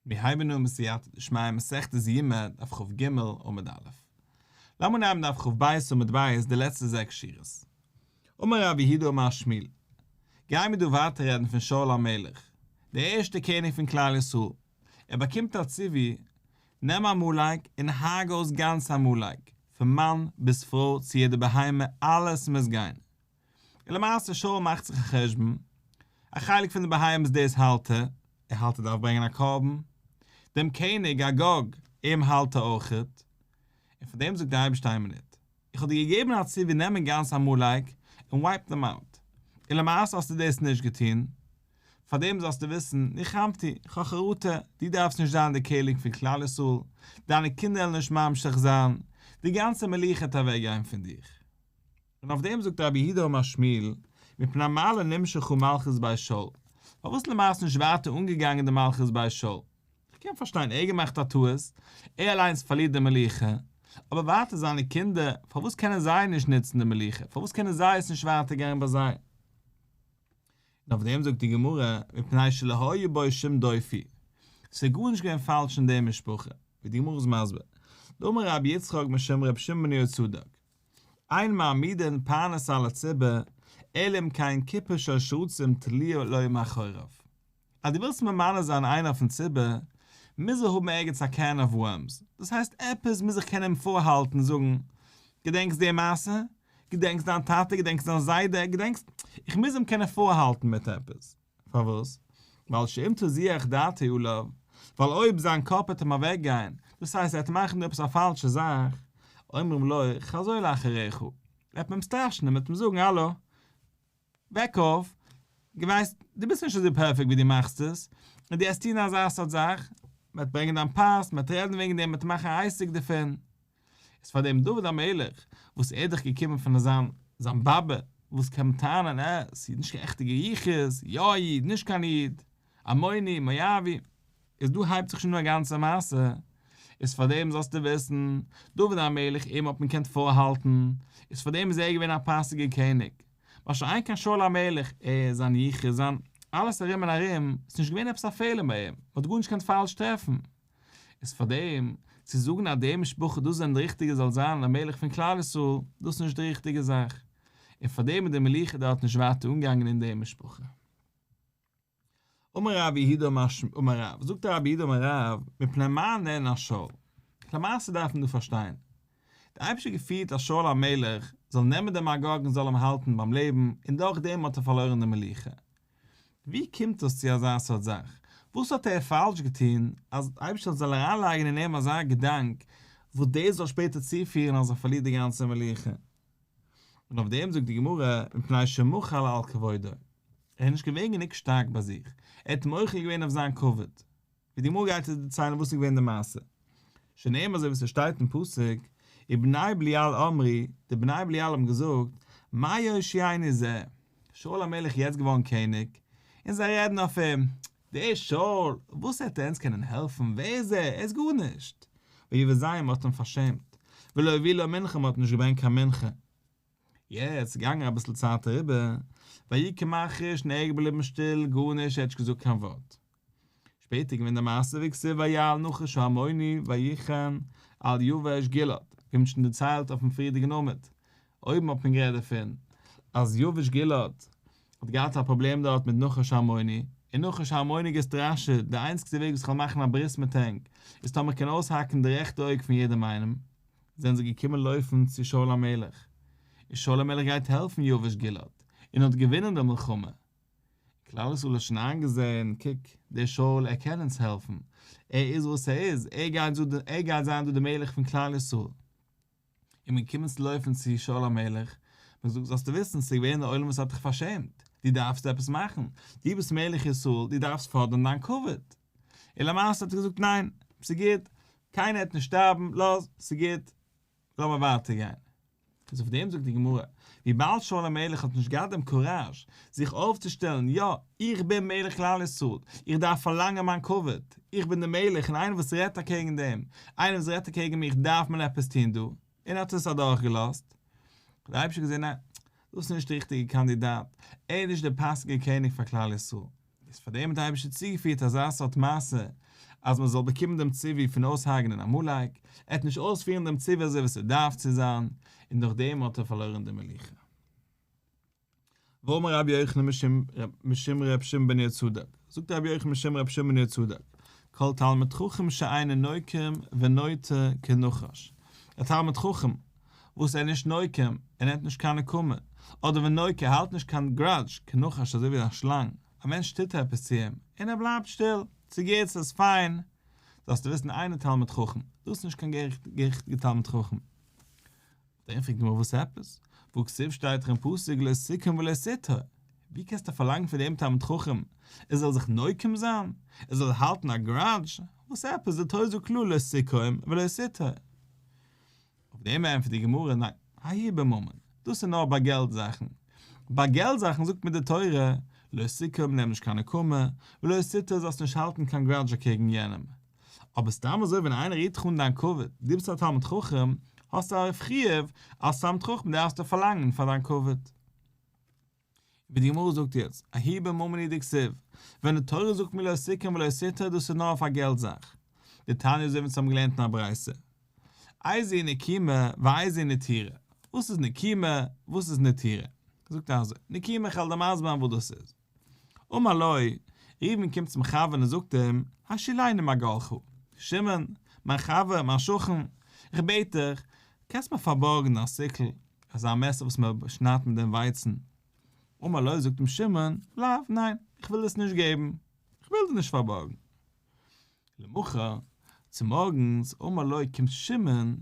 מיר הייבן אן בסייעתא דשמיא מסכת יומא דף כ"ג עמוד א'. לאמיר נעמען דף כ"ב עמוד ב' די לעצטע זעקס שורות. אמר רב יהודה אמר שמואל, גייען מיר דא ווייטער רעדן פון שאול המלך, דער ערשטער קעניג פון כלל ישראל, ער באקומט א ציווי, נעם עמלק און הרג' אויס גאנץ עמלק, פון מאן ביז פרוי צו יעדע בהמה, אלעס מוז גיין. און למעשה שאול מאכט זיך א חשבון, א חלק פון די בהמות דאס האלט ער, ער האלט ער דארף ברענגען א קרבן, דעם קעניג אגג, אים האלט ער אויכעט, און פאר דעם זאגט דער אייבערשטער איין מינוט, איך האב דיר געגעבן א ציווי נעמען גאנץ עמלק און wipe them out, און למעשה האסטו דאס נישט געטון, פאר דעם זאלסטו וויסן, נחמתי, כ'האב חרטה, דו דארפסט נישט זיין דער קעניג פון כלל ישראל, דיינע קינדער וועלן נישט ממשיך זיין, די גאנצע מלוכה וועט אוועקגיין פון דיך. און אויף דעם זאגט רב יהודה אמר שמואל, מפני מה לא נמשכה מלכות בית שאול, פארוואס למעשה נישט ווייטער אנגעגאנגען די מלכות בית שאול? כ'קען פארשטיין ער געמאכט א טעות, ער אליינס פארלירט די מלוכה, אבער ווייטער זיינע קינדער, פארוואס קענען זיי נישט נוצן די מלוכה, פארוואס קענען זיי עס נישט ווייטער גיין ביי זיי? און אויף דעם זאגט די גמרא, מפני שלא היה בו שום דופי, ס'איז גארנישט געווען פאלש אין די משפחה, ווי די גמרא איז מסביר, דאמר רבי יצחק משום רבי שמעון בן יהוצדק, אין מעמידין פרנס על הציבור, אלא אם כן קופה של שרצים תלויה לו מאחוריו. אז דו ווילסט ממנה זיין איינער אויפן ציבור, מוז ער האבן ערגעץ א can of worms, דאס הייסט עפעס מוז איך קענען אים פארהאלטן זאגן, געדענקסט די מעשה? געדענקסט דיין טאטע? געדענקסט דיין זיידע? געדענקסט? איך מוז אים קענען פארהאלטן מיט עפעס. פארוואס? ווייל שאם תזוח דעתו עליו, ווייל אויב זיין קאפ וועט אים אוועק גיין, דאס הייסט ער וועט מאכן דא עפעס א פאלשע זאך, אומרים לו חזור לאחריך, וועט מען אים סטראשענען, מען וועט אים זאגן האלא, וועק אויף, דו ווייסט, דו ביסט נישט אזוי perfect ווי דו מאכסט עס, און דו העסט טון אזא סארט זאך, מען וועט ברענגען דיין past, מען וועט רעדן וועגן דעם, מען וועט מאכן א עסק דערפון. איז פאר דעם דוד המלך, וואס ער איז דאך געקומען פון זיין זיין באבע, וואס קען מען טענה'ן, אה, ס'איז נישט קיין עכטיגע יחוס, יא א איד, נישט קיין איד, עמוני, מואבי, איז דא הייבט זיך שוין אן א גאנצע מעשה, איז פאר דעם זאלסטו וויסן, דוד המלך אים האט מען געקענט פארהאלטן, איז פאר דעם איז ער געווען א פאסיגער קעניג, מה שאין כן שאול המלך, ער, זיין יחוס, זיין אלעס ארום און ארום, ס'איז נישט געווען עפעס א פעלער ביי אים, מ'האט גארנישט געקענט פאלש טרעפן. איז פאר דעם צו זאגן אז די משפחה דאס זענען די ריכטיגע זאל זיין א מלך פון כלל ישראל, דאס איז נישט די ריכטיגע זאך, און פאר דעם איז די מלוכה דארט נישט ווייטער אנגעגאנגען אין די משפחה. אמר רב יהודה אמר רב, זאגט רב יהודה אמר רב, מפני מה נענש שאול? למעשה דארף מען דא פארשטיין, דער אייבערשטער האט געפירט אז שאול המלך זאל נעמען דעם אגג און זאל אים האלטן ביים לעבן, און דורך דעם האט ער פארלוירן די מלוכה. ווי קומט דאס צו אזא סארט זאך? וואס האט ער פאלש געטון אז דער אייבערשטער זאל אריינלייגן אין אים אזא געדאנק וואס דאס זאל שפעטער צופירן אז ער פארלירט די גאנצע מלוכה? און אויף דעם זאגט די גמרא, מפני שמחל על כבודו, ער איז נישט געווען גענוג שטארק ביי זיך, ער האט מוחל געווען אויף זיין כבוד. ווי די גמרא גייט עס דערציילן וואס איז געווען די מעשה. שנאמר אזוי ווי ס'שטייט אין פסוק, ובני בליעל אמרו, די בני בליעל האבן געזאגט, מה יושיענו זה, שאול המלך איז יעצט געווארן קעניג, און זיי רעדן אויף אים, דער שאול, וואס העט ער אונז קענען העלפן, ווער איז ער, ער איז גארנישט. ויבזם, מ'האט אים פארשעמט, ולא הביאו לו מנחה, מ'האט נישט געברענגט קיין מנחה. יעצט געגאנגען אביסל צייט אריבער, ויהי כמחריש און ער איז געבליבן שטיל, גארנישט, ער האט נישט געזאגט קיין ווארט. שפעטער געווען די מעשה וכתיב ויעל נחש העמוני ויחן על יבש גלעד, ווי מ'האט שוין דערציילט אויפן פריערדיגן עמוד, אויבן האט מען גערעדט דערפון אז יבש גלעד האט געהאט א פראבלעם דארט מיט נחש העמוני, און נחש העמוני געסטראשעט, די איינציגסטע וועג וואס כ'וועל מאכן א ברית מיט ענק, איז טאמער כ'קען אויסהאקן די רעכטע אויג פון יעדעם איינעם. זענען זיי געקומען לויפן צו שאול המלך, און שאול המלך גייט העלפן יבש גלעד, און האט געווינען די מלחמה. כלל ישראל האט שוין איינגעזען, קוק, דער שאול ער קען אונז העלפן, ער איז וואס ער איז, ער גייט ער גייט זיין דא דער מלך פון כלל ישראל. און מען געקומען צו לויפן צו שאול המלך, מען זאגט זאלסטו וויסן, ס'איז געווען דער עולם וואס האט דיך פארשעמט, דו דארפסט עפעס מאכן, דו ביסט מלך ישראל, דו דארפסט פאדערן דיין כבוד. און למעשה האט ער געזאגט ניין, ס'גוט, קיינער העט נישט שטארבן, לאז, ס'גוט, לאמיר ווייטער גיין. איז אויף דעם זאגט די גמרא, וויבאלד שאול המלך האט נישט געהאט דעם קוראזש זיך אויפצושטעלן, יא, איך בין מלך כלל ישראל, איך דארף פארלאנגען מיין כבוד, איך בין דער מלך און איינער וואס רעדט אקעגן דעם, איינער וואס רעדט אקעגן מיך דארף מען עפעס טון דא, און ער האט עס אדורכגעלאזט. האט דער אייבערשטער געזען, ניין, דאס איז נישט דער ריכטיגער קאנדידאט, ער איז נישט דער פאסיגער קעניג פאר כלל ישראל. איז פאר דעם האט דער אייבערשטער צוגעפירט אזא סארט מעשה אז מען זאל באקומען דעם ציווי פון אויסהרג'נען עמלק, ער וועט נישט אויספירן דעם ציווי אזוי ווי ס'דארף צו זיין, און דורך דעם האט ער פארלוירן די מלוכה. ואמר רבי יוחנן משום ר' שמעון בן יהוצדק, זאגט רבי יוחנן משום ר' שמעון בן יהוצדק, כל תלמיד חכם שאינו נוקם ונוטר כנחש, א תלמיד חכם וואס ער איז נישט נוקם, ער נעמט נישט קיין נקמה, אדער ונוטר, ער האלט נישט קיין גראדזש, כנחש אזוי ווי א שלאנג, א מענטש טוט עפעס צו אים, און ער בלייבט שטיל, ס'גוט, ס'איז פיין, זאלסטו וויסן אינו תלמיד חכם, דאס איז נישט קיין ריכטיגע תלמיד חכם. דעם פרעגט די גמרא וואס עפעס? והכתיב שטייט דאך אין פסוק לא תקום ולא תטור, ווי קענסטו פארלאנגן פון דעם תלמיד חכם ער זאל זיך נוקם זיין, ער זאל האלטן א גראדזש, וואס עפעס, די תורה זאגט קלאר לא תקום ולא תטור. אויף דעם ענטפערט די גמרא ניין, ההוא בממון, דאס איז נאר ביי געלט זאכן, ביי געלט זאכן זאגט מיר די תורה לא תקום נעם נישט קיין נקמה, ולא תטור זאלסט נישט האלטן קיין גראדזש אקעגן יענעם, אבער סתם אזוי ווען איינער רירט דיך אן דיין כבוד, דו ביסט א תלמיד חכם, האסטו א חיוב אלס תלמיד חכם דארפסטו פארלאנגען פאר דיין כבוד. ווי די גמרא זאגט יעצט, ההוא בממון הוא דכתיב, ווען די תורה זאגט מיר לא תקום ולא תטור דאס איז נאר אויף א געלט זאך. דתניא אזוי ווי אונז האבן געלערנט אין א ברייתא. איזוהי נקימה ואיזוהי נטירה. וואס איז נקימה? וואס איז נטירה? זאגט ער אזוי, נקימה כ'וועל דיר מסביר זיין וואס דאס איז. אמר לו, ראובן קומט צום חבר און זאגט אים, השאילני מגלך, שמעון, מיין חבר, מיין שכן, איך בעט דיך, קענסט מיר פארבארגן א סיקל, אזא מעסער וואס מען שניידט מיט דעם ווייצן? אמר לו, זאגט אים שמעון, לאו, ניין, איך וויל עס נישט געבן, איך וויל דיר נישט פארבארגן. למחר, צומארגנס, אמר לו, קומט שמעון,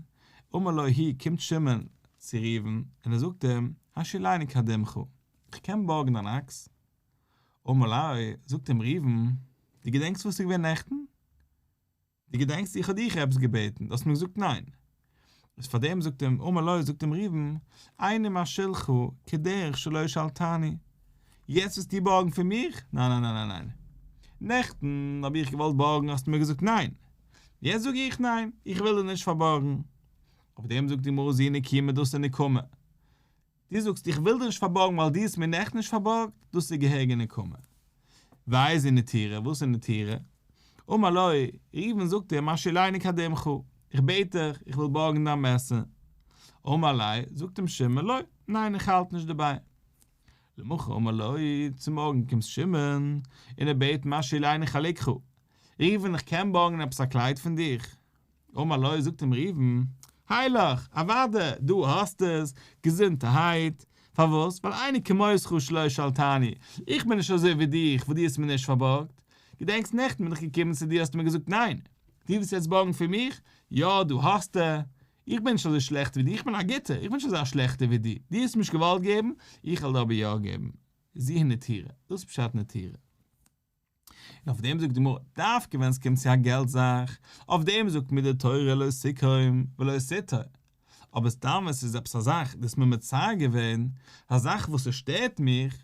אמר לו הוא, קומט שמעון צו ראובן, און ער זאגט אים, השאילני קדומך, איך קען בארגן אן אקס? אמר לו, זאגט אים ראובן, דו געדענקסט וואס איז געווען נעכטן? דו געדענקסט איך האב דיך עפעס געבעטן, דו האסט מיר געזאגט ניין. איז פאר דעם זאגט אים, אמר לו, זאגט אים ראובן, איני משאילך כדרך שלא שאלתני. יעצט ווילסטו בארגן פון מיך? ניין ניין ניין ניין ניין. נעכטן האב איך געוואלט בארגן האסטו מיר געזאגט ניין. יעצט זאג איך ניין, איך וויל דיר נישט פארבארגן. אויף דעם זאגט די גמרא זו נקימה דאס איז נקמה. דו זאגסט איך וויל דיר נישט פארבארגן ווייל דו האסט מיר נעכטן נישט פארבארגט, דאס איז געהעריגע נקמה. ואיזו נטירה, וואס איז נטירה? אמר לו, ראובן זאגט אים, השאילני קדומך, איך בעט דיך, איך וויל בארגן דיין מעסער. אמר ליה, זאגט אים שמעון, לא, ניין איך האלט נישט דערביי. למחר אמר לו, צומארגן קומט שמעון, און ער בעט משאילני חלוקך, ראובן איך קען בארגן עפעס א קלייד פון דיך? אמר לו, זאגט אים ראובן, הילך, אוודאי, דא האסט עס, געזונטערהייט, פארוואס? ווייל איני כמותך שלא שאלתני, איך בין נישט אזוי ווי דיך וואס דו האסט מיר נישט פארבארגט, געדענקסט נעכטן בין איך געקומען צו דיר האסטו מיר געזאגט ניין, דו ווילסט יעצט בארגן פון מיך? יא, דא האסטו, איך בין נישט אזוי שלעכט ווי דיר, איך בין א גוטער, איך בין נישט אזא שלעכטער ווי דו, דו האסט מיר נישט געוואלט געבן, איך וועל דיר אבער יא געבן, זו נטירה, דאס איז פשט נטירה. און אויף דעם זאגט די גמרא, דווקא ווען עס קומט צו א געלט זאך, אויף דעם זאגט מיר די תורה לא תקום ולא תטור, אבער סתם ווען עס איז עפעס א זאך, דו האסט מיר מצער געווען, א זאך וואס עס שטערט מיך,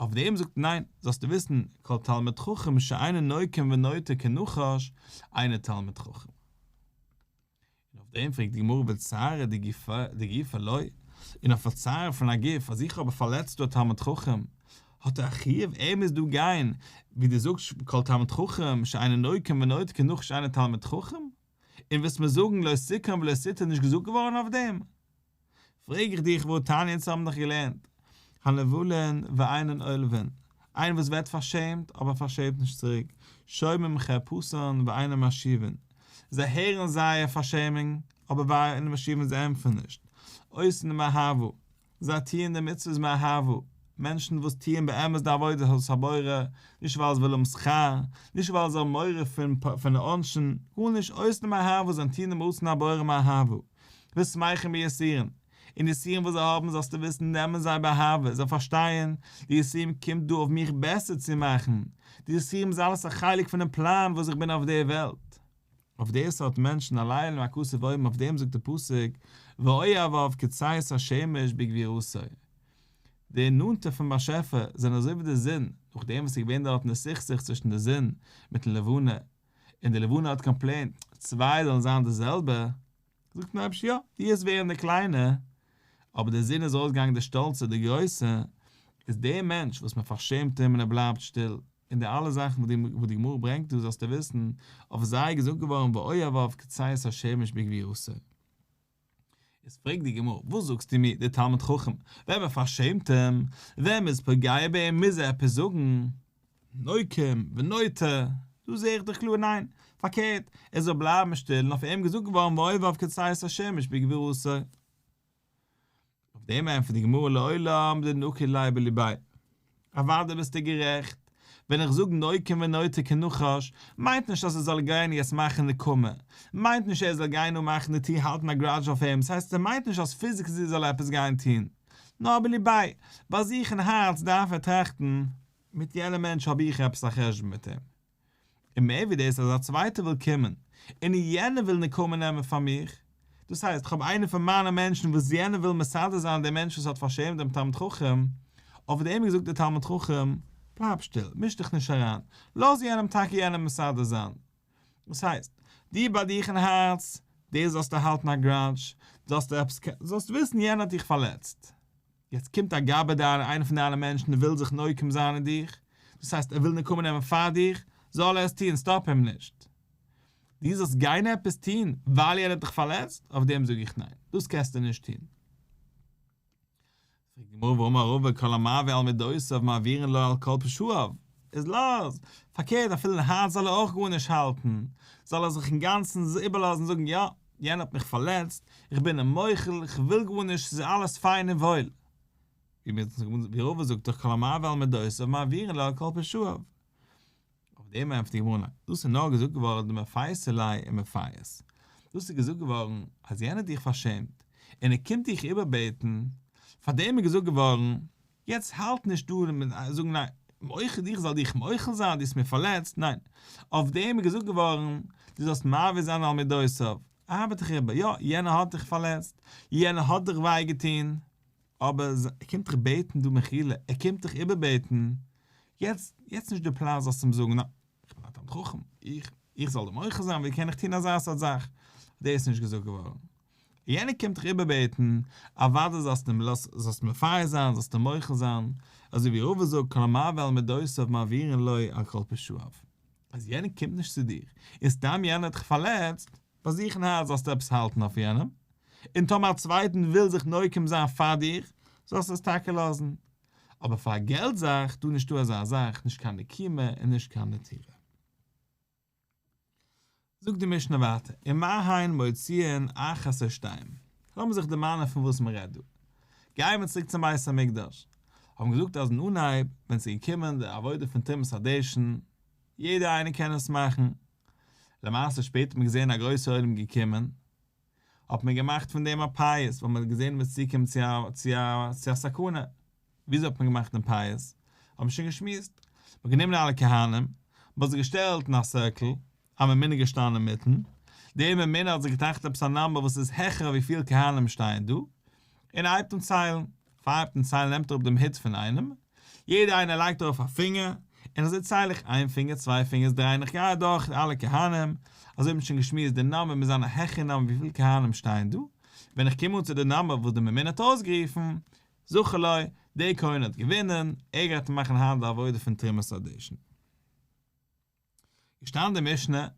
אויף דעם זאגט ניין, זאלסטו וויסן, כל תלמיד חכם שאינו נוקם ונוטר כנחש, אינו תלמיד חכם. און אויף דעם פרעגט די גמרא וצערא דגופא לא, און אויף א צער פון א גוף אז איך האב פארלעצט דא א תלמיד חכם, האט ער א חיוב ער מוז דא גיין, ווי דו זאגסט כל תלמיד חכם שאינו נוקם ונוטר כנחש אינו תלמיד חכם, און וועסט מיר זאגן לא תקום ולא תטור איז נישט געזאגט געווארן אויף דעם? פרעג איך דיך והתניא אונז האבן דאך געלערנט הנבעלין ואינן עולבין, איינער וואס ווערט פארשעמט אבער פארשעמט נישט צוריק, שומעים חרפתן ואינן משיבין, זיי הערן זייער פארשעמונג אבער ואינן משיבין זיי ענטפערן נישט, עושין מאהבה, זיי טוען די מצוות מאהבה, מענטשן וואס טוען באמת די עבודת הבורא, נישט ווייל זיי ווילן האבן שכר, נישט ווייל זיי האבן מורא פון די עונשים, גארנישט, עושין מאהבה, זיי טוען דעם רצון הבורא מאהבה. ושמחים ביסורין, און די יסורים וואס זיי האבן זאלסטו וויסן נעמען זיי באהבה, זיי פארשטייען, די יסורים קומט דא אויף מיך בעסער צו מאכן, די יסורים איז אלעס א חלק פונעם פלאן וואס איך בין אויף דער וועלט. אויף די סארט מענטשן עליהם הכתוב אומר אויף דעם זאגט דער פסוק ואוהביו כצאת השמש בגבורתו, די נאנטע פון באשעפער זענען אזוי ווי די זון, נאכדעם וואס ס'איז געווען דארטן די סכסוך צווישן די זון מיטן לבנה, און די לבנה האט קאמפלעינט צוויי זאלן זיין די זעלבע, זאגט דער אייבערשטער יא, דו וועסט ווערן די קליינע, אבער די זון איז ארויסגעגאנגען די שטאלצע, די גרויסע, איז דער מענטש וואס מען פארשעמט אים און ער בלייבט שטיל. און די אלע זאכן וואס די גמרא ברענגט דא זאלסטו וויסן, אויף זיי איז געזאגט געווארן ואוהביו כצאת השמש בגבורתו. איז פרעגט די גמרא, וואס זאגסטו מיר, דער תלמיד חכם, ווען מען פארשעמט אים, ווען מען איז פוגע ביי אים מוז ער עפעס זאגן, נוקם ונוטר, דא זע איך דאך קלאר ניין, פארקערט, ער זאל בלייבן שטיל און אויף אים געזאגט געווארן ואוהביו כצאת השמש בגבורתו. אויף דעם ענטפערט די גמרא לעולם דנקיט ליה בליביה, אוודאי ביסטו גערעכט, ווען איך זאג נוקם ונוטר כנחש, מיינט נישט אז ער זאל גיין יעצט מאכן נקמה, מיינט נישט ער זאל גיין און מאכן נטירה האלטן א גראדזש אויף אים, ס'הייסט ס'מיינט נישט אז פיזיקלי זאל ער עפעס גיין טון, נאר בליביה, ביי זיך אין הארץ דארף ער טראכטן, מיט יענעם מענטש האב איך עפעס א חשבון מיט אים. און מער ווי דאס אז א צווייטער וויל קומען און יענער וויל נקמה נעמען פאר מיך, דאס הייסט איך האב איינער פון מיינע מענטשן וואס יענער וויל מסדר זיין דעם מענטש וואס האט פארשעמט דעם תלמיד חכם, אויף דעם האט געזאגט דער תלמיד חכם, בלייב שטיל, מיש דיך נישט אריין, לאז יענעם טאקע יענעם מסדר זיין. דאס הייסט, דו ביי דיך אין הארץ, דאס זאלסטו האלטן א גראדזש, זאלסטו עפעס, זאלסט וויסן יענער האט דיך פארלעצט. יעצט קומט א גבאי דיינער, איינער פון דיינע מענטשן און וויל זיך נוקם זיין אין דיך, דאס הייסט ער וויל נקמה נעמען פאר דיך, זאל ער עס טון, סטאפ אים נישט. דו זאלסט גיין עפעס טון ווייל יענער האט דיך פארלעצט, אויף דעם זאג איך ניין, דאס קענסטו נישט טון. פרעגט די גמרא והאמר רבא כל המעביר על מדותיו מעבירין לו על כל פשעיו, איז לאז, פארקערט אפילו אין הארץ זאל ער אויך גארנישט האלטן, זאל ער זיך אינגאנצן איבערלאזן זאגן יא, יענער האט מיך פארלעצט, איך בין אים מוחל, איך וויל גארנישט, ס'איז אלעס פיין און וואויל. ווי רבא זאגט דאך כל המעביר על מדותיו מעבירין לו על כל פשעיו. אויף דעם ענטפערט די גמרא ניין, דאס איז נאר געזאגט געווארן דמפייסי ליה ומפייס, דאס איז געזאגט געווארן אז יענער האט דיך פארשעמט און ער קומט דיך איבערבעטן, פאר דעם איז געזאגט געווארן, יעצט האלט נישט דא מיט זאגן ניין, מוחל איך זאל דיך מוחל זיין, דו האסט מיר פארלעצט, ניין, אויף דעם איז געזאגט געווארן, דו זאלסט מעביר זיין על מידותיו, ארבעט דיך איבער, יא, יענער האט דיך פארלעצט, יענער האט דיך וויי געטון, אבער ער קומט דיך בעטן דא מחילה, ער קומט דיך איבערבעטן, יעצט, יעצט נישט די פלאץ זאלסט אים זאגן, ניין, איך בין א תלמיד חכם, איך, איך זאל דיר מוחל זיין, ווי קען איך טון אזא סארט זאך, דאס איז נישט געזאגט געווארן. יענער קומט דיך איבערבעטן, אוודאי זאלסטו אים זאלסט מפייס זיין, זאלסט אים מוחל זיין, אזוי ווי רבא זאגט כל המעביר על מדותיו מעבירין לו על כל פשעיו. אז יענער קומט נישט צו דיר, און סתם יענער האט דיך פארלעצט, ביי זיך אין הארץ זאלסטו עפעס האלטן אויף יענעם, און טאמער א צווייטן וויל זיך נוקם זיין פאר דיר, זאלסטו עס טאקע לאזן. אבער פאר א געלט זאך, דא נישטא אזא זאך, נישט קיין נקימה און נישט קיין נטירה. זאגט די משנה ווייטער, ומה הן מוציאין אחת או שתיים, לאמיר זיך דערמאנען פון וואס מען רעדט דא. גייען מיר צוריק צום בית המקדש, האבן געזאגט אז אין אנהייב ווען ס'איז געקומען די עבודה פון תרומת הדשן, יעדער איינער קען עס מאכן, למעשה שפעטער האט מען געזען א גרויסע עולם געקומען, האט מען געמאכט פון דעם א פייס, ווייל מען האט געזען מ'וועט צוקומען צו א צו א צו א סכנה. וויאזוי האט מען געמאכט דעם פייס? האט מען שוין געשמועסט. מען האט גענומען אלע כהנים, מען האט זיי געשטעלט אין א סירקל, א ממונה איז געשטאנען אינמיטן, דער ממונה האט זיך געטראכט עפעס א נאמבער וואס איז העכער ווי פיל כהנים שטייען דא, און ער הייבט אן ציילן. פאר ער הייבט אן ציילן נעמט ער אפ דעם הוט פון איינעם, יעדער איינער לייגט ארויף א פינגער, און אזוי צייל איך איין פינגער צוויי פינגערס דריי און איך גיי אדורך אלע כהנים, אזוי האט מען שוין געשמועסט די נאמבער מוז זיין א העכערע נאמבער וויפיל כהנים שטייען דא, ווען איך קום אן צו די נאמבער וואס די ממונה האט אויסגערופן, זכה לו, דער כהן האט געווינען, ער גייט מאכן היינט די עבודה פון תרומת הדשן. געשטאנען די משנה,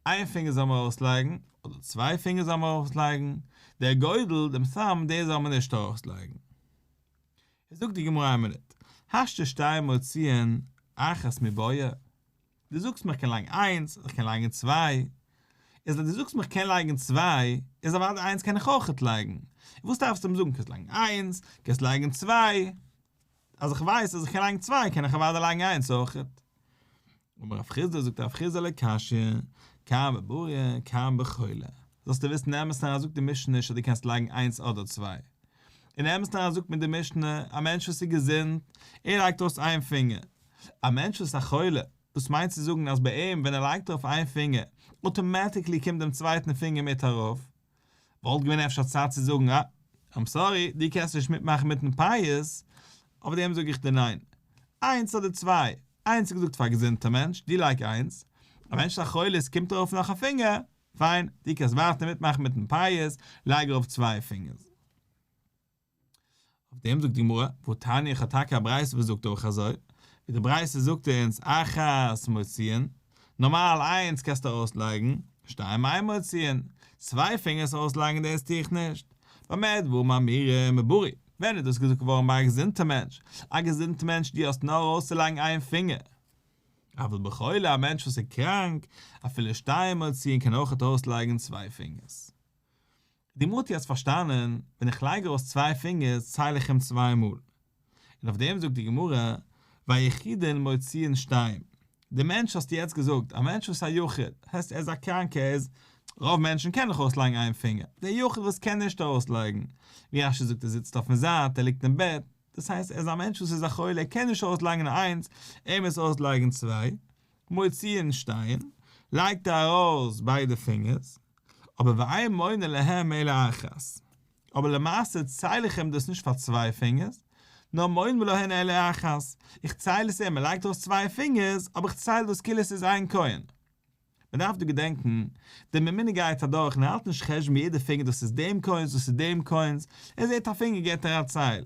איין פינגער זאל מען ארויסלייגן, אדער צוויי פינגער זאל מען ארויסלייגן, דער אגודל, דעם thumb, דער זאל מען נישט ארויסלייגן. זאגט די גמרא איין מינוט, השתא שתיים מוציאין אחת מיבעיא, דו זאגסט מיר איך קען לייגן איינס, איך קען לייגן צוויי, איז אז דו זאגסט מיר איך קען לייגן צוויי, איז אוודאי איינס קען איך אויכעט לייגן, וואס דארפסטו מיר זאגן קענסט לייגן איינס, קענסט לייגן צוויי, אז איך ווייס אז איך קען לייגן צוויי קען איך אוודאי לייגן איינס אויכעט. אמר רב חסדא זאגט רב חסדא לא קשיא, כאן בבריא כאן בחולה. זאלסטו וויסן אין אמת'ן אריין זאגט די משנה נישט אז דו קענסט לייגן איינס אדער צוויי. אין אמת'ן אריין זאגט מיר די משנה א מענטש וואס איז געזונט ער לייגט ארויס איין פינגער. א מענטש וואס איז א חולה, דאס מיינט צו זאגן אז ביי אים ווען ער לייגט ארויף איין פינגער אטאמעטיקלי קומט דעם צווייטן פינגער מיט ארויף. וואלט געווען אפשר צייט צו זאגן אה, איים סארי, דו קענסט נישט מיטמאכן מיטן פייס, אויף דעם זאג איך דיר ניין. איינס אדער צוויי, איינס איז געזאגט פאר א געזונטע מענטש, דו לייג איינס, א מענטש איז א חולה עס קומט ארויף נאך א פינגער, פיין, דו קענסט ווייטער מיטמאכן מיטן פייס, לייג ארויף צוויי פינגערס. אויף דעם זאגט די גמרא, והתניא איך האב טאקע א ברייתא וואס זאגט אויך אזוי, ווי די ברייתא זאגט אונז אחת מוציאין, נארמאל איינס קענסטו ארויסלייגן, שתיים אין מוציאין, צוויי פינגערס ארויסלייגן דאס טו איך נישט. במה דברים אמורים בבריא, ווען איז דאס געזאגט געווארן ביי א געזונטע מענטש? א געזונטע מענטש דו האסט נאר ארויסצולייגן איין פינגער. אבל בחולה א מענטש וואס איז קראנק, אפילו שתיים מוציאין קען אויכעט ארויסלייגן צוויי פינגערס. די גמרא האט יעצט פארשטאנען, ווען איך לייג ארויס צוויי פינגערס צייל איך אים צוויי מאל. און אויף דעם זאגט די גמרא, והיחידין מוציאין שתיים. די מענטש האסטו יעצט געזאגט, א מענטש וואס איז א יחיד, הייסט ער איז א קראנקער, ער איז, רוב מענטשן קענען דאך ארויסלייגן איין פינגער, דער יחיד וואס קען נישט ארויסלייגן, ווי רש"י זאגט ער זיצט אויפן זייט, ער ליגט אין בעט, דאס הייסט ער איז א מענטש וואס איז א חולה, ער קען נישט ארויסלייגן איינס, ער מוז ארויסלייגן צוויי, מוציאין שתיים, לייגט ער ארויס ביידע פינגערס, אבער ואין מונה להם אלא אחת, אבער למעשה צייל איך אים דאס נישט פאר צוויי פינגערס, נאר מונה להן אלא אחת, איך צייל עס אים, ער לייגט ארויס צוויי פינגערס, אבער איך צייל דאס כאילו עס איז איין כהן. מען דארף דא געדענקן, דער ממונה גייט אדורך און ער האלט נישט חשבון יעדע פינגער דאס איז דעם כהן'ס דאס איז דעם כהן'ס, ער זעט א פינגער געט ער א צייל.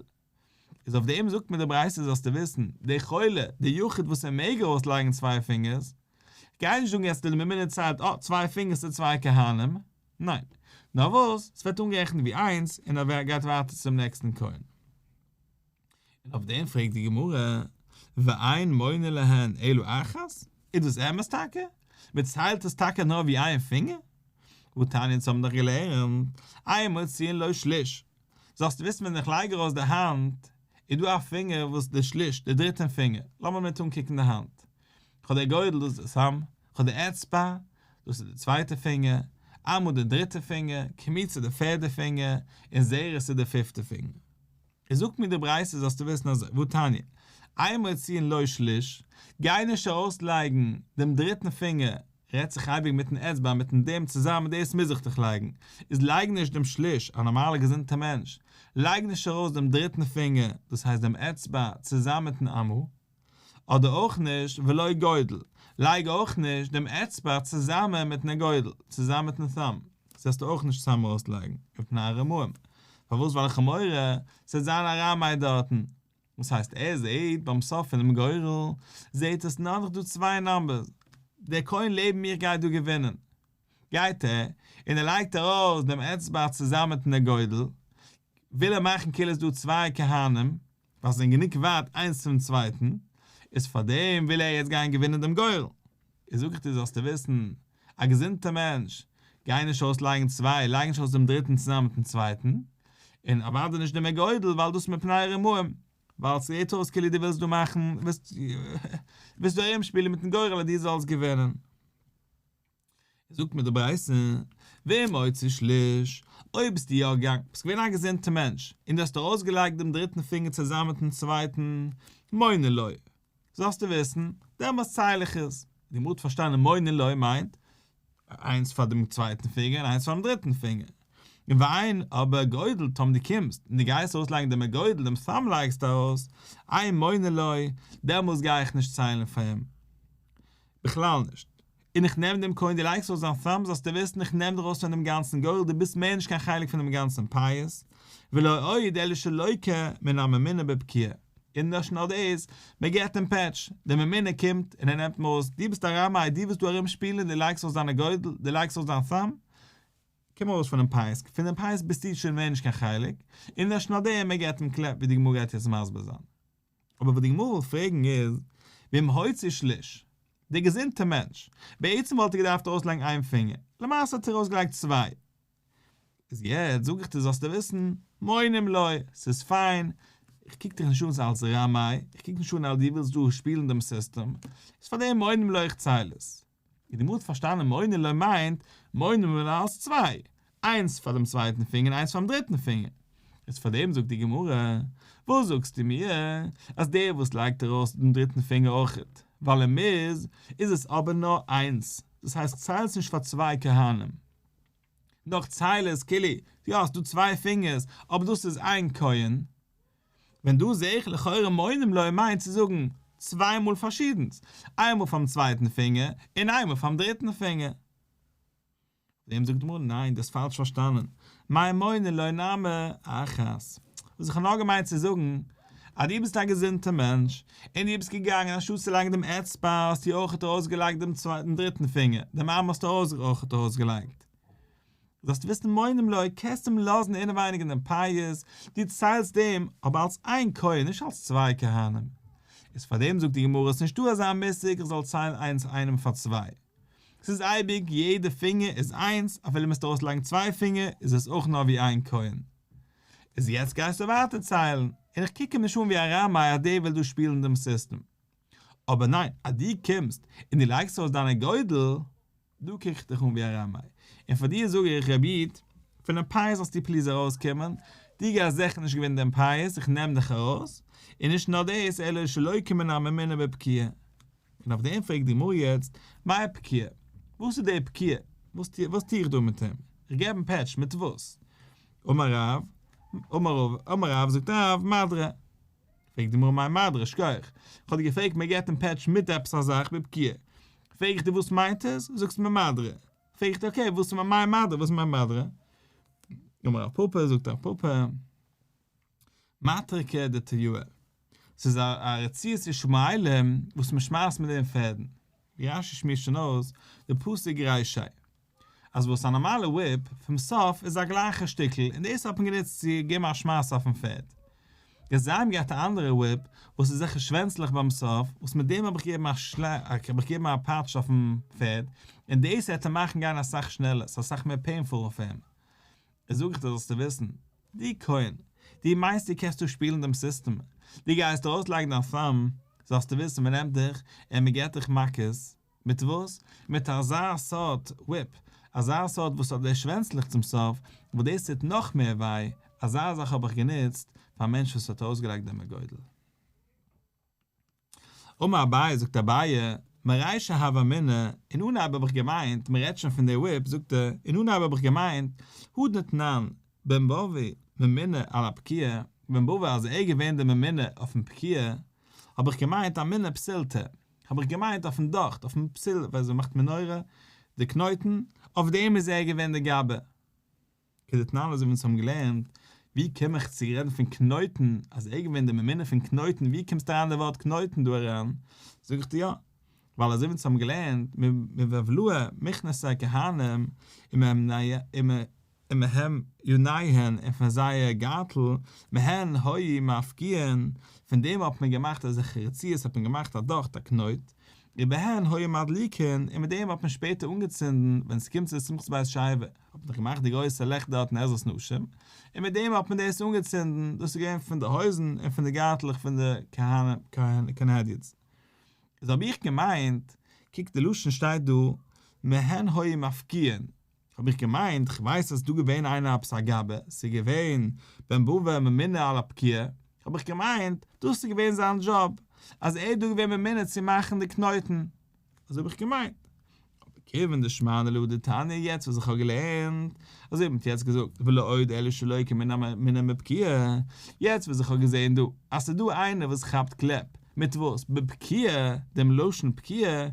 איז אויף דעם זאגט מיר די ברייתא זאלסטו וויסן, דער חולה, דער יחיד וואס ער מעג ארויס לייגן צוויי פינגערס, כ'גיי נישט זאגן יעצט די ממונה ציילט אה צוויי פינגערס איז צוויי כהנים, ניין, נאר וואס, ס'ווערט אנגערעכנט ווי איינס און ער גייט ווייטער צום נעקסטן כהן. און אויף דעם פרעגט די גמרא, ואין מונה להן אלא אחת? איז דאס אמת טאקע? מען ציילט עס טאקע נאר ווי איין פינגער? והתניא אונז האבן דאך געלערנט, אין מוציאין לו שליש, זאלסטו וויסן ווען איך לייג ארויס די האנט, איז דא א פינגער וואס די שליש, די דריטע פינגער, לאמיר מיר אנקוקן די האנט, כ'האב די אגודל דאס איז די thumb, כ'האב די אצבע, דאס איז די צווייטע פינגער, אמה די דריטע פינגער, קמיצה די פערדע פינגער, און זרת איז די פיפטע פינגער. איז זאגט מיר די ברייתא זאלסטו וויסן אזוי, והתניא, אין מוציאין לו שליש, גיי נישט ארויסלייגן דעם דריטן פינגער, רעדט זיך אייביג מיטן אצבע מיטן דעם צוזאמען דאס מוז איך דיך לייגן, איז לייג נישט דעם שליש, א נארמאלע געזונטע מענטש, לייג נישט ארויס דעם דריטן פינגער, דאס הייסט דעם אצבע, צוזאמען מיטן אמה, אדער אויך נישט ולא אגודל, לייג אויך נישט דעם אצבע צוזאמען מיטן אגודל, צוזאמען מיטן thumb, זאלסטו אויך נישט צוזאמען ארויסלייגן, מפני הרמאים, פארוואס ווייל איך האב מורא ס'וועט זיין א רמאי דארטן, וואס הייסט ער זעהט ביים סוף פונעם גורל זעהט עס נאר נאך דא צוויי numbers, דער כהן לעבן מיר גייט דא געווינען, גייט ער און ער לייגט ארויס דעם אצבע צוזאמען מיטן אגודל, וויל ער מאכן כאילו עס איז דא צוויי כהנים, ווייל זיי זענען גענוג ווייט איינס צום צווייטן, איז פארדעם וויל ער יעצט גיין געווינען דעם גורל. איז זאג איך דיר זאלסטו וויסן, א געזונטער מענטש, גיי נישט אויס לייגן צוויי, לייג נישט אויס דעם דריטן צוזאמען מיטן צווייטן, און אוודאי נישט דעם אגודל ווייל דאס איז מפני רמאים, ווייל ס'זעט אויס כאילו דו ווילסט דא מאכן, ווילסט דא ארומשפילן מיטן גורל אז דו זאלסט געווינען. זאגט מיר די ברייתא, ואם הוציא שליש, אויב ביסטו יא געגאנגען, ביסט געווען א געזונטער מענטש, און דו האסט ארויסגעלייגט דעם דריטן פינגער צוזאמען מיטן צווייטן, מונה לו, זאלסטו וויסן, דעמאלס צייל איך עס. די גמרא האט פארשטאנען מונה לו מיינט, איינס פאר דעם צווייטן פינגער און איינס פארן דריטן פינגער. און ואין, אבער אגודל, טאמער דו קומסט און דו גייסט ארויסלייגן דעם אגודל, דעם thumb לייגסטו ארויס, אין מונה לו, דעמאלס גיי איך נישט ציילן פאר אים. בכלל נישט. און איך נעם דעם כהן דו לייגסט ארויס זיין thumb זאלסטו וויסן איך נעם דיר ארויס פון דעם גאנצן גורל דו ביסט מער נישט קיין חלק פון דעם גאנצן פייס, ולא עוד אלא שלוקה מן הממונה בפקיעה, און נישט נאר דאס, מען געבט אים פעטש, דער ממונה קומט און ער נעמט אים ארויס, דו ביסט א רמאי דו ווילסט דא ארום שפילן דו לייגסט ארויס דיינע אגודל, דו לייגסט ארויס דיין thumb, קום ארויס פונעם פייס, פון דעם פייס ביסטו שוין מער נישט קיין חלק, און נישט נאר דעם, מען געבט אים קלעפ ווי די גמרא גייט יעצט מסביר זיין. אבער וואס די גמרא וויל פרעגן איז, ואם הוציא שליש, דער געזונטער מענטש, בעצם וואלט ער געדארפט ארויסלייגן איין פינגער, למעשה האט ער ארויסגעלייגט צוויי. איז יעצט זאג איך דיר זאלסטו וויסן, מונים לו, ס'איז פיין, איך קוק דיך נישט אן אלס רמאי, איך קוק נישט אן אז דו ווילסט דא שפילן דעם סיסטעם, איז פארדעם מונים לו איך צייל עס. און די גמרא האט פארשטאנען מונים לו מיינט מונים לו אלס צוויי, איינס פאר דעם צווייטן פינגער און איינס פארן דריטן פינגער. איז פאר דעם זאגט די גמרא, וואס זאגסטו מיר אז דער וואס לייגט ארויס דעם דריטן פינגער אויכעט ווייל ער מוז, איז עס אבער נאר איינס, דאס הייסט כ'צייל עס נישט פאר צוויי כהנים, נאר כ'צייל עס כאילו, יא ס'דא צוויי פינגערס, אבער דאס איז איין כהן. ווען דא זעה איך לכאורה מונים לו מיינט צו זאגן צוויי מאל פארשידענס, איינמאל פארן צווייטן פינגער און איינמאל פארן דריטן פינגער. אויף דעם זאגט די גמרא ניין דו האסט פאלש פארשטאנען, מאי מונין לו נמי אחת. וואס איך האב נאר געמיינט צו זאגן. אז דו ביסט א געזונטער מענטש, און דו ביסט געגאנגען אנשטאט צו לייגן דעם אצבע האסטו אויכעט ארויסגעלייגט דעם צווייטן דריטן פינגער, דעם אמה האסטו אויכעט ארויסגעלייגט. זאלסטו וויסן מונים לו, קענסט אים לאזן אינעווייניג אין דעם פייס, דו ציילסט דעם אבער אלס איין כהן, נישט אלס צוויי כהנים. איז פאר דעם זאגט די גמרא ס'נישטא אזא מושג איך זאל ציילן איינס איינעם פאר צוויי. ס'איז אייביג יעדע פינגער איז איינס, אפילו מוזטו ארויסלייגן צוויי פינגער איז עס אויך נאר ווי איין כהן. איז יעצט גייסטו ווייטער ציילן, און איך קוק אים נישט אן ווי א רמאי אז דער וויל דא שפילן דעם סיסטעם. אבער ניין, אז דו קומסט און דו לייגסט ארויס דיין אגודל, דא קוק איך דיך אן ווי א רמאי. און פאר דיר זאג איך, רבי איד, פונעם פייס זאלסטו please ארויסקומען, דו גייסט זיכער נישט געווינען דעם פייס, איך נעם דיך ארויס, און נישט נאר דאס, אלא שלא כמן הממונה בפקיעה. און אויף דעם פרעגט די גמרא יעצט, מאי פקיעה? וואס איז די פקיעה? וואס טו איך דא מיט אים? איך געב אים פעטש, מיט וואס? אמר רב, אמר רב, אמר רב, זאגט רב, מדרע. פרעגט די גמרא מאי מדרע, שכוח. איך האב דיר געפרעגט מען געבט אים פעטש מיט עפעס א זאך בפקיעה. פרעג איך דיר וואס מיינט עס? זאגסטו מיר מדרע. פרעג איך דיר okay, וואס איז מאי מדרע, וואס מיינט מדרע? אמר רב פפא, זאגט רב פפא, מטריקא דטייעי. ס'איז א רצועת ישמעאלים וואס מ'שמייסט מיט דעם פערדן. ווי רש"י שמועסט שוין אויס די פסוק רישיה. אז וואס א נארמאלע whip פון סוף איז א גלייכע שטיקל און דאס האט מען גענוצט צו געבן א שמייס אויפן פערד. יעצט זיי האבן געהאט א אנדערע whip וואס איז זיכער שווענצלעך ביים סוף וואס מיט דעם האב איך געגעבן א האב איך געגעבן א פאטש אויפן פערד און דאס העט אים מאכן גיין אסאך שנעלער ס'איז אסאך מער painful אויף אים. איז זאג איך דיר זאלסטו וויסן, דו כהן, דו מיינסט דו קענסט דא שפילן דעם סיסטעם, דו גייסט ארויסלייגן דיין thumb, זאלסטו וויסן מען נעמט דיך און מען געט דיך מכות, מיט וואס? מיט אזא סארט whip, אזא סארט וואס האט די שווענצלעך צום סוף, וואס דאס טוט נאך מער וויי, אזא זאך האב איך גענוצט פאר א מענטש וואס האט ארויסגעלייגט דעם אגודל. אמר אביי, זאגט אביי, מרישא הוה אמינא, אין אנהייב האב איך געמיינט, מען רעדט שוין פון די whip, זאגט ער, אין אנהייב האב איך געמיינט, הא דתנן, בן בבא ממונה על הפקיעה, בן בבא אז ער איז געווען דער ממונה אויפן פקיעה, האב איך געמיינט אמינא פתילתא, האב איך געמיינט אויפן דאכט, אויפן פתיל, ווי אזוי מ'מאכט מנורה, די קנויטן, אויף דעם איז ער געווען דער גבאי. כדתנן אזוי ווי אונז האבן געלערנט, ווי קום איך צו רעדן פון קנויטן, אז ער איז געווען דער ממונה פון קנויטן, ווי קומסטו אריין די ווארט קנויטן דא אריין? זאג איך דיר יא, ווייל אזוי ווי אונז האבן געלערנט, מבבלעה מכנסי כהנים ומעניהן און פון זייער גארטל, מהן היו מפקיעין, פון דעם האט מען געמאכט אזעלכע רצועות האט מען געמאכט א דאכט א קנויט, ובהן היו מדליקין, און מיט דעם האט מען שפעטער אנגעצינדן ווען עס קומט צו שמחת בית השואבה. האט מען דאך געמאכט די גרויסע לעכט דארט אין עזרת נשים, און מיט דעם האט מען דאס אנגעצינדן, דאס איז געווען פון די הויזן און פון די גארטלעך פון די כהנים כהנהדיוץ. איז האב איך געמיינט, קוק די לשון שטייט דא, מהן היו מפקיעין, האב איך געמיינט, כ'ווייס אז ס'דא געווען איינער עפעס א גבאי, ס'איז געווען בן בבא ממונה על הפקיעה, האב איך געמיינט, דאס איז געווען זיין דזשאב, אז ער איז דא געווען ממונה צו מאכן די קנויטן. אזוי האב איך געמיינט. אבער כיוון דשמענא להא דתניא יעצט וואס איך האב געלערנט, אזוי האט מען יעצט געזאגט, ולא עוד אלא שלא כמן המפקיע, יעצט וואס איך האב געזען דא, אז ס'איז דא איינער וואס כאפט קלעפ, מיט וואס? בפקיעה, דעם לשון פקיעה,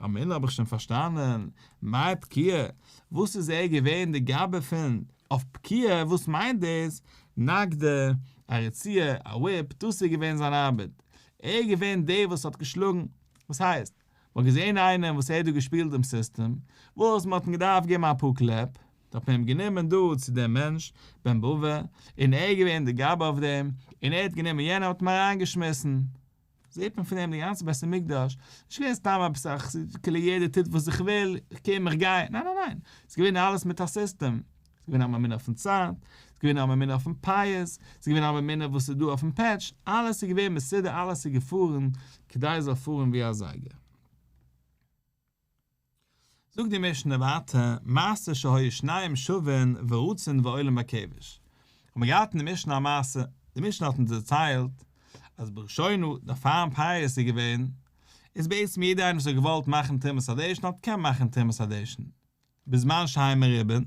אמינא האב איך שוין פארשטאנען, מאי פקיעה, וואס איז ער געווען די גבאי פון אויף פקיעה, וואס מיינט דאס, נגדא, א רצועה, א whip, דאס איז געווען זיין ארבעט, ער איז געווען דער וואס האט געשלאגן, וואס הייסט? מ'האט געזען איינעם וואס ער האט דא געשפילט דעם סיסטעם, וואס מ'האט אים געדארפט געבן אפאר קלעפ, האט מען אים גענומען דא צו דעם מענטש, בן בבא, און ער איז געווען די גבאי אויף דעם, און ער האט גענומען יענעם האט אים אריינגעשמיסן. זעט מען פון דעם די גאנצע בית המקדש, נישט געווען סתם עפעס א כאילו יעדער טוט וואס איך וויל, איך קום איך גיי, ניין ניין ניין, ס'איז געווען אלעס מיט א סיסטעם, ס'איז געווען א ממונה אויפן צייט, ס'איז געווען א ממונה אויפן פיאות, ס'איז געווען א ממונה וואס איז דא אויפן פעטש, אלעס איז געווען מסודר אלעס איז געפארן כדי עס זאל פארן ווי א זייגער. זאגט די משנה ווייטער, מעשה שהיו שניים שווין ורצין ועולין בכבש. האט מען געהאט אין די משנה א מעשה, די משנה האט אונז דערציילט אז בראשונה די פארן פיאות איז געווען, איז בעצם יעדער איינער וואס האט געוואלט מאכן תרומת הדשן האט געקענט מאכן תרומת הדשן, בזמן שהן מרובין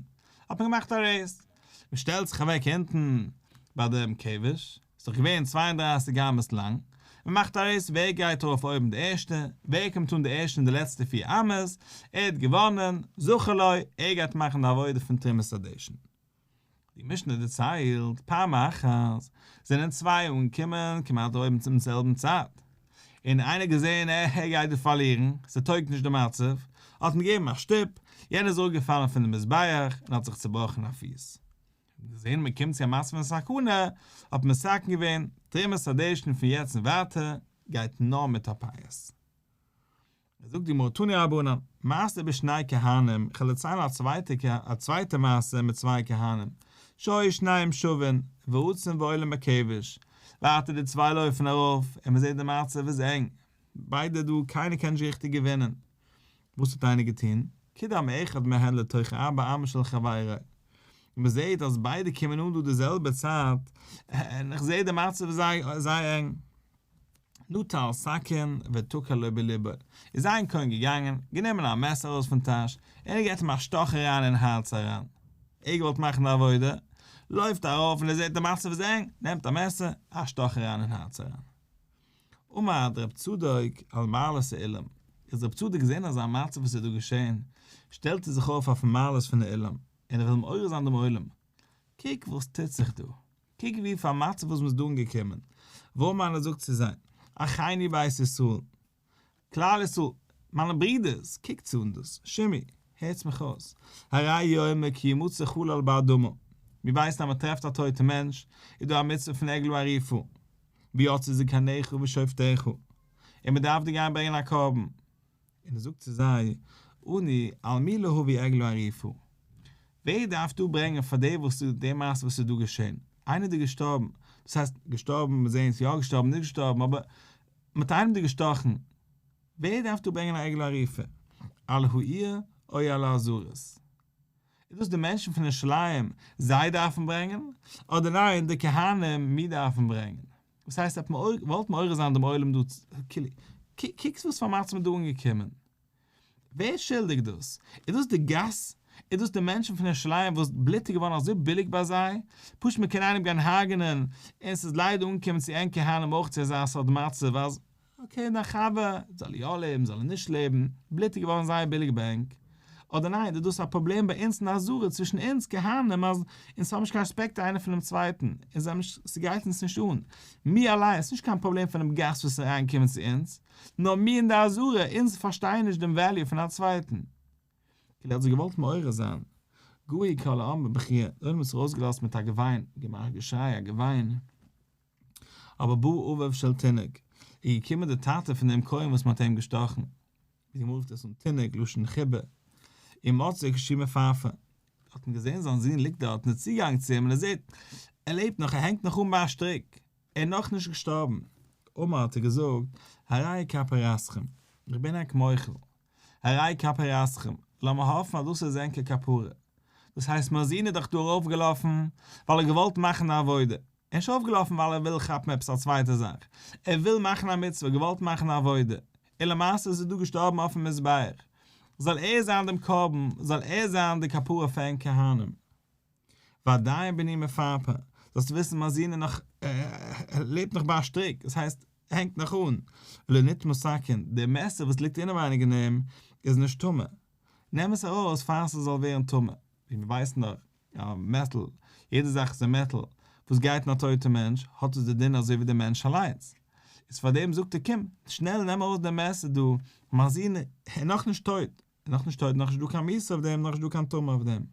האט מען געמאכט א race, מען שטעלט זיך אוועק אונטן ביי דעם כבש, ס'איז דאך געווען 32 אמות לאנג, מען מאכט א race ווער גייט ארויף אויבן די ערשטע, ווער קומט אן די ערשטע אין די לעצטע פיר אמות, ער האט געוואנען, זכה לו, ער גייט מאכן די עבודה פון תרומת הדשן. די משנה דערציילט, פעם אחת, זענען צוויי אנגעקומען כמעט אויבן צום זעלבן צייט, און איינער געזען ער גייט דא פארלירן, ס'טויגט נישט די מצב, האט אים געגעבן א שטופ, יענער איז אראפגעפאלן פון די מזבח און האט זיך צובראכן א פיס. געזען מען קומט צו א מצב פון סכנה, האט מען מתקן געווען, תרומת הדשן פון יעצט און ווייטער גייט נאר מיט א פייס. זאגט די גמרא תנו רבנן, מעשה בשני כהנים, איך וועל דערציילן א צווייטע א צווייטע מעשה מיט צוויי כהנים, שהיו שניהם שווין, ורצין ועולין בכבש, ווייטער די צוויי לויפן ארויף, און מען זעט די מצב איז ענג, ביידע דא קיינער קען נישט ריכטיג געווינען, וואס האט איינער געטון? קדם אחד מהן לתוך ארבע אמה של חברו, און מען זעט אז ביידע קומען אן דא די זעלבע צייט, און איך זע די מצב איז זייער ענג. נטל סכין ותקע לו בליבו, איז איין כהן געגאנגען, גענומען א מעסער ארויס פון טאש, און ער געט אים א שטאך אריין אין הארץ אריין. ער געוואלט מאכן די עבודה, לויפט ארויף און ער זעט די מצב איז ענג, נעמט א מעסער, א שטאך אריין אין הארץ אריין. עמד רב צדוק על מעלות האולם, איז רב צדוק געזען אזא מצב וואס איז דא געשען, שטעלט ער זיך אויף אויפן מעלות פון די אולם, און ער וויל מעורר זיין דעם עולם, קוק וואס טוט זיך דא, קוק ווי פאר מצב וואס מ'איז דא אנגעקומען, ואמר און ער זאגט צו זיי, אחינו בית ישראל, כלל ישראל, מיינע ברידערס, קוקטס אן דאס, שמעו, הערטס מיך אויס, הרי הוא אומר כי ימצא חלל באדמה, מיר ווייסן אז מ'טרעפט א טויטע מענטש, איז דא א מצוה פון עגלה ערופה, ויצאו זקניך ושופטיך, און מ'דארף דיר גיין ברענגען א קרבן. און ער זאגט צו זיי, אנו על מי להביא עגלה ערופה? ווער דארף דא ברענגען פאר די וואס די מעשה וואס איז דא געשען? איינער איז דא געשטארבן, דאס הייסט געשטארבן, מיר זעען עס יא געשטארבן נישט געשטארבן, אבער מען האט איינעם דא געשטאכן, ווער דארף דא ברענגען א עגלה ערופה? על העיר או על העזרות? איז דאס די מענטשן פון ירושלים, זיי דארפן ברענגען? אדער ניין, די כהנים, מיר דארפן ברענגען? וואס הייסט האט מען געוואלט מעורר זיין דעם עולם דא כאילו, קוקטס וואס פאר מצב מ'איז דא אנגעקומען. ווער איז שולדיג דאס? איז דאס די גאס? איז דאס די מענטשן פון ירושלים וואס בלוט איז געווארן אזוי ביליג ביי זיי? פשוט מ'קען איינעם גיין הרג'נען און ס'איז ליידער אנגעקומען צו ענק כהנים אויך צו אזא סארט מצב אז okay דיין חבר, זאל ער יא לעבן זאל ער נישט לעבן, בלוט איז געווארן זייער ביליג ביי ענק. אדער ניין איז דאס א פראבלעם ביי אונז אין עזרה צווישן אונז כהנים אז אונז האבן נישט קיין רעספעקט איינער פונעם צווייטן, אונז זענען נישט, ס'גייט אונז נישט אן, מיר אליין, ס'נישט קיין פראבלעם פונעם גאסט וואס איז אריינגעקומען צו אונז, נאר מיר אין די עזרה, אונז פארשטייען נישט דעם value פון א צווייטן. כאילו האט זיי געוואלט מעורר זיין, געהו כל העם בבכיה, די עולם האט זיך ארויסגעלאזט מיט א געוויין, געמאכט געשריי, א געוויין. אבער בא אביו של תינוק, איז געקומען דער טאטע פון דעם כהן וואס מען האט אים געשטאכן, ווי די גמרא רופט עס אן תינוק לשון חיבה, ומצאו כשהוא מפרפר, האט מען געזען זיין זון ליגט דארט און איז צוגעגאנגען צו אים און ער זעט ער לעבט נאך ער הענגט נאך אן ביי א שטריק, ער איז נאך נישט געשטארבן, אמר האט ער געזאגט, הרי כפרתכם, איך בין ענק מוחל, הרי כפרתכם, לאמיר האפן אז דאס איז ענקער כפרה, דאס הייסט מיין זון איז דאך דא ארויפגעלאפן ווייל ער האט געוואלט מאכן א עבודה, ער איז נישט ארויפגעלאפן ווייל ער וויל כאפן עפעס א צווייטע זאך, ער וויל מאכן א מצוה, געוואלט מאכן א עבודה, און למעשה איז ער דא געשטארבן אויפן מזבח, זאל ער זיין דעם קרבן, זאל ער זיין די כפרה פאר ענק כהנים. ועדיין בני מפרפר, זאלסטו וויסן מיין זון איז נאך, ער לעבט נאך ביי א שטריק, דאס הייסט, ער הענגט נאך אן, ולא נטמא סכין, די מעסער וואס ליגט אינעווייניג אין אים איז נישט טמא, נעם עס ארויס פאר ס'זאל ווערן טמא, ווי מ'ווייסט נאך, א מעטאל, יעדע זאך איז א מעטאל, וואס גייט אין א טויטע מענטש, האט עס די דין אזוי ווי די מענטש אליינס. איז פאר דעם זאגט ער קום, שנעל נעם ארויס די מעסער דא, מיין זון איז נאכנישט טויט, איז נאכנישט טויט, נאכנישט דא קיין מיתה אויף דעם, נאכנישט דא קיין טומאה אויף דעם.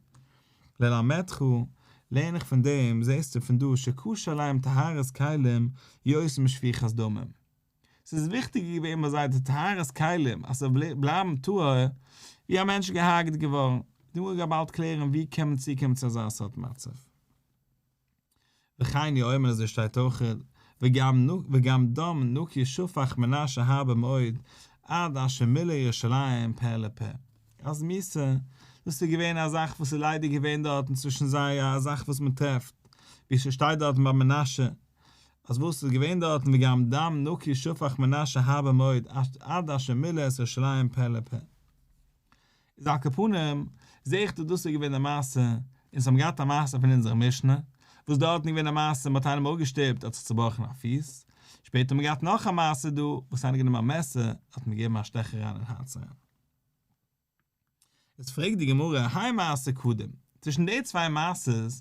ללמדך, לערן איך פון דעם, זעסטו פון דא שקשה עליהם טהרת כלים יותר משפיכת דמים. ס'איז וויכטיגער געווען ביי זיי די טהרת כלים אז ס'זאל בלייבן טהור, ווי א מענטש איז געהארגעט געווארן. די גמרא גייט באלד קלערן ווי קען מען צוקומען צו אזא סארט מצב. וכן הוא אומר אזוי שטייט אויך, וגם דם נקי שפך מנשה הרבה מאוד עד אשר מילא ירושלים פה לפה. אז מיתה, דאס איז געווען א זאך וואס איז ליידער געווען דארטן צווישן זיי א זאך וואס מען טרעפט, ווי ס'שטייט דארטן ביי מנשה, אז וואס איז געווען דארטן וגם דם נקי שפך מנשה הרבה מאוד עד אשר מילא את ירושלים פה לפה. איז על כל פנים, זעה איך דא דאס איז געווען די מעשה, אונז האבן געהאט א מעשה פון אונזערע משנה, וואס דארטן איז געווען א מעשה מ'האט איינעם אפגעשטופט האט זיך צובראכן א פיס, שפעטער האט מען געהאט נאך א מעשה דא, וואס איינער גענומען א מעסער האט מען געגעבן א שטעך אריין אין הארץ אריין. איז פרעגט די גמרא, האי מעשה קדים, צווישן די צוויי מעשות,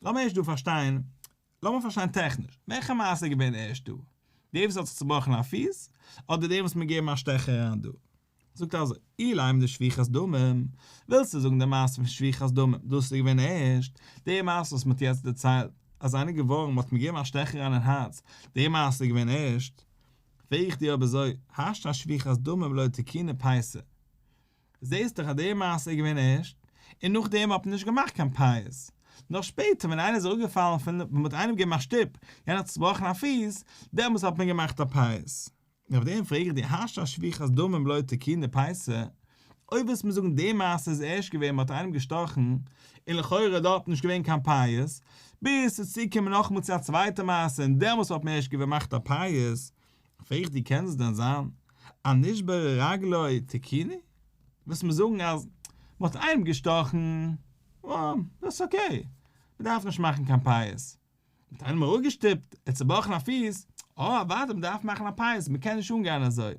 לאמיר ערשט דא פארשטיין, לאמיר פארשטיין טעכניש, וועלכע מעשה איז געווען ערשט דא? דער וואס האט זיך צובראכן א פיס, אדער דער וואס מיר געבן א שטעך אריין דא? זאגט ער אזוי, אילימא דשפיכת דמים, ווילסטו זאגן די מעשה פון שפיכת דמים, דאס איז געווען ערשט, די מעשה וואס מען האט יעצט דערציילט, אז איינער איז געווארן, מען האט אים געגעבן א שטעך אריין אין הארץ, די מעשה איז געווען ערשט, פרעג איך דיר אויב אזוי, השתא אשפיכת דמים לא תקינו פייסא. זעהסט דאך אז די מעשה איז געווען ערשט, און נאכדעם האט מען נישט געמאכט קיין פייס. נאר שפעטער ווען איינער איז אראפגעפאלן פון, ווען מען האט איינעם געגעבן א שטופ, יענער האט צובראכן א פיס, דעמאלס האט מען געמאכט א פייס. און אויף דעם פרעג איך דיר, השתא אשפיכת דמים לא תקינו פייסא, אויב ווילסט מיר זאגן די מעשה איז ערשט געווען מען האט איינעם געשטאכן, און לכאורה איז דארט נישט געווען קיין פייס, ביז ס'איז צוגעקומען נאכאמאל צו א צווייטע מעשה און דעמאלס האט מען ערשט געמאכט א פייס, פרעג איך דיר קען עס דען זיין אנשברה רגלו תקינו? ווילסט מיר זאגן אז מען האט איינעם געשטאכן, אה, דאס איז okay, מען דארף נישט מאכן קיין פייס. מען האט איינעם אראפגעשטופט, ער האט צובראכן א פיס, אה, אוודאי מען דארף מאכן א פייס, מען קען נישט אנגיין אזוי.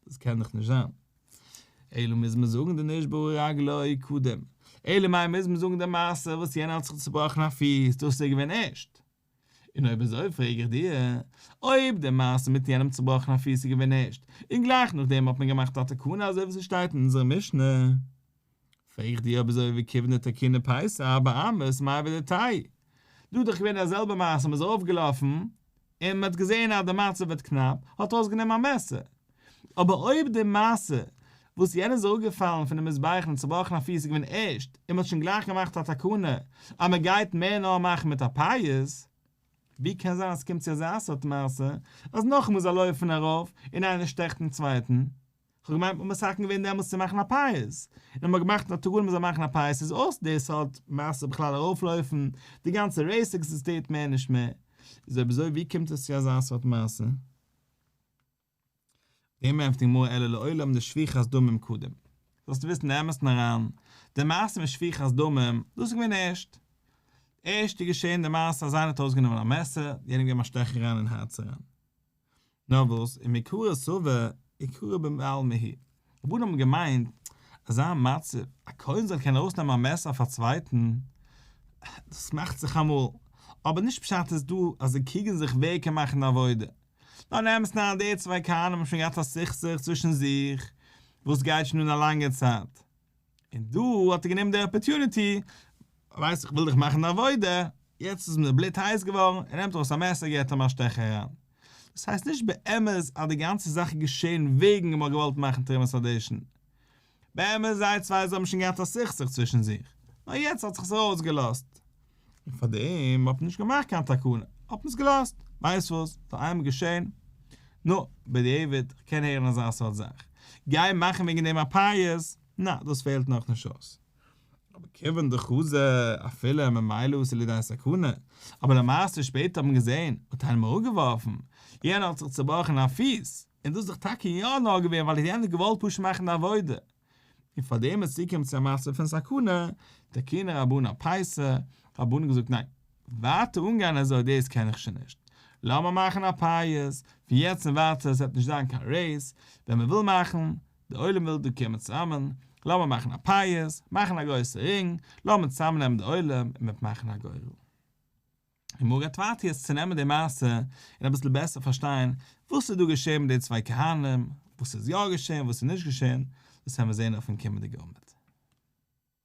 דאס קען דאך נישט זיין. אלא מוז מען זאגן דנשברה רגלו קודם. אלא מאי מוז מען זאגן די מעשה וואס יענער האט זיך צובראכן א פיס, דאס איז געווען ערשט. און אויב אזוי פרעג איך דיר, אויב די מעשה מיט יענעם צובראכן א פיס איז געווען ערשט, און גלייך נאכדעם האט מען געמאכט א תקנה אזוי ווי ס'שטייט אין אונזערע משנה, פרעג איך דיר אויב אזוי וכיון דתקינו פייסא ארבע אמות מאי עבודתייהו? דא איז דאך געווען די זעלבע מעשה מ'איז ארויפגעלאפן און מ'האט געזען אז די מצב ווערט קנאפ, האט ארויסגענומען א מעסער. אבער אויב די מעשה וואס יענער איז אראפגעפאלן פונעם מזבח און צובראכן א פיס איז געווען ערשט און מ'האט שוין גלייך געמאכט א תקנה אז מ'גייט מער נאר מאכן מיט א פייס, ווי קען זיין אז ס'קומט צו אזא סארט מעשה אז נאכאמאל זיי לויפן ארויף און איינער שטעכט דעם צווייטן? כ'האב געמיינט מ'האט מתקן געווען דעמאלטס צו מאכן א פייס, און מ'האט געמאכט א תקנה מ'זאל מאכן א פייס איז אויס די סארט מעשה בכלל ארויפלויפן, די גאנצע race עקזיסטירט מער נישט מער, איז אויב אזוי ווי קומט עס צו אזא סארט מעשה? דעם ענטפערט די גמרא אלא לעולם דשפיכת דמים קודם. זאלסטו וויסן אין אמת'ן אריין, די מעשה מיט שפיכת דמים, דאס איז געווען ערשט. ערשט איז געשען די מעשה אז איינער האט ארויסגענומען א מעסער, יענעם געגעבן א שטעך אריין אין הארץ אריין. נאר וואס, ומעיקרא סבור איקרא בעלמא הוא. רבנן האבן געמיינט, אזא מצב, א כהן זאל קענען ארויסנעמען א מעסער אויף א צווייטן, דאס מאכט זיך אמאל, אבער נישט פשט איז דא אז זיי קריגן זיך ווער קען מאכן די עבודה. נאר אין אמת'ן אריין די צוויי כהנים האבן שוין געהאט א סכסוך צווישן זיך וואס גייט שוין אן א לאנגע צייט, און דא האט ער גענומען די opportunity, ווייסט איך וויל דיך מאכן די עבודה, יעצט איז מיר די בלוט הייס געווארן, ער נעמט ארויס א מעסער געבט אים א שטעך אריין. דאס הייסט נישט באמת אז די גאנצע זאך איז געשען וועגן מען האט געוואלט מאכן תרומת הדשן, באמת זיי צוויי זיי האבן שוין געהאט א סכסוך צווישן זיך, נאר יעצט האט זיך עס ארויסגעלאזט, און פאר דעם האט מען נישט געמאכט קיין תקנה, האט מען עס געלאזט, ווייסט וואס, זאל איינמאל געשען, נו, בדיעבד, כ'קען הערן אזא סארט זאך, גיי מאכן וועגן דעם א פייס, נא, דאס פעלט נאכנישט אויס. אבער כיוון דחזא אפילו ממילא אתי לידי סכנה, אבער למעשה שפעטער האט מען געזען, האט איינעם אראפגעווארפן, יענער האט זיך צובראכן א פיס, און דאס איז דאך טאקע יא נאר געווען ווייל יענער האט געוואלט פשוט מאכן די עבודה, און פאר דעם איז צוגעקומען צו א מצב פון סכנה, תקינו רבנן אפייסא, רבנן געזאגט ניין, ווייטער אנגיין אזוי דאס קען איך שוין נישט, לאמיר מאכן א פייס, פון יעצט און ווייטער עס וועט נישט זיין קיין race, ווען מען וויל מאכן, די עולם וויל דא קומען צוזאמען, לאמיר מאכן א פייס, מאכן א גרויסע רינג, לאמיר צוזאמנעמען די עולם און מען וועט מאכן א גורל. און מרא דפרטי איז צו נעמען די מעשה און אביסל בעסער פארשטיין וואס איז דא געשען מיט די צוויי כהנים, וואס איז יא געשען וואס איז נישט געשען, דאס וועלן מיר זען אויפן קומענדיגע עמוד.